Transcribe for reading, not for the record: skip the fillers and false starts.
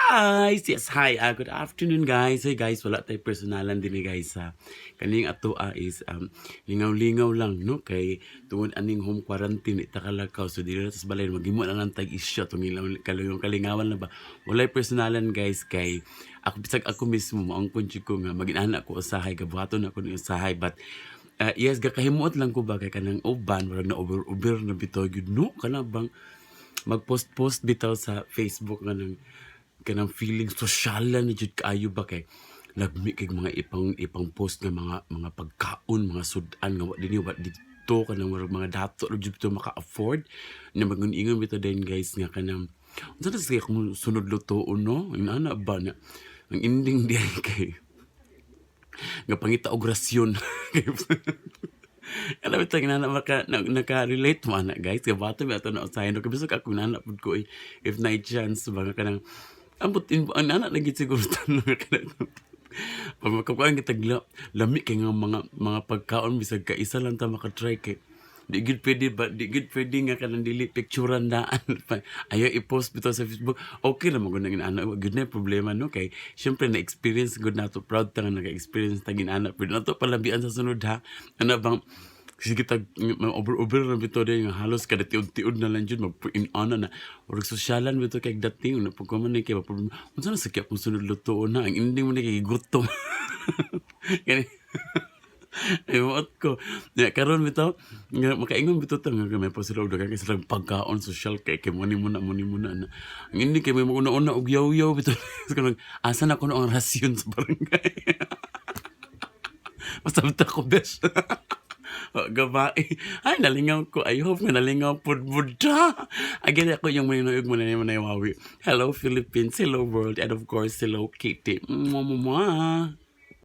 Guys! Yes, hi. Good afternoon, guys. Hey, guys, wala tayo personalan din eh, guys. Ha. Kaning ato is lingaw-lingaw lang, no? Kay tungod aning home quarantine, itakalakaw. So, dili na sa balay, maghimo na lang tag isyo. Itong yung kalingawan na ba. Walay personalan, guys, kay ako, bisag ako mismo, maangkon jud ko nga, mag-inana ko usahay, gabuhaton ako ni usahay, but yes, gakahimuot lang ko ba kay kanang uban, murag na over-over na bitaw gyud, no? Kana bang mag-post-post bitaw sa Facebook nga nang kanang feeling sosyalan na jud kaayo ba kay lagmi kay mga ipang ipang post nga mga pagkaon, mga sudan nga wa dinhi, wa didto, kanang murag mga dato ra jud to maka-afford na magun-ingon bitaw din, guys, nga kanang unsa na sige kung sunod lutoon, no? Inana ba na ang ending di ay kay nga pangita og rasyon. Alam ito, nga na maka, na, naka-relate mo ana, guys. Kaya bato mi ato na usahay. No, kabisog ako nana pud ko eh, if na chance ba nga kanang ambot in ang nana lagi siguro tanong nga kanang pag makakuan kita lami kay nga mga pagkaon, bisag ka isa lang ta maka-try kay di gud pwede ba, di gud pwede nga kanang dili picturean daan, ayaw i-post bitaw sa Facebook. Okay ra man gud nang ana, gud na problema, no? Kay syempre na experience gud nato, proud ta nga naka-experience ta ginana, pero nato palabian sa sunod ha. Ana bang sige tag over over na bitaw din nga halos kada tiud-tiud na lang jud mag in ana na or sosyalan bitaw kay dating na pag man kay problema, unsa na sakya kung sunod lutoon na ang ending mo ni kay gutom kani. Ay, muot ko. Ya, karon bitaw, nga makaingon bitaw ta nga may pa sila og daghan kay silang pagkaon, social kay kay mo ni muna mo ni muna na. Ang hindi kay may una-una og yaw-yaw bitaw. Kanang asa na kuno ang rasyon sa barangay. Basta ko bes. Gabae. Ay, nalingaw ko. I hope nga nalingaw pud mo da. Again, ako yung maninoyog mo na naman. Hello, Philippines. Hello, world. And of course, hello, Kitty. Mwah, mwah, mwah.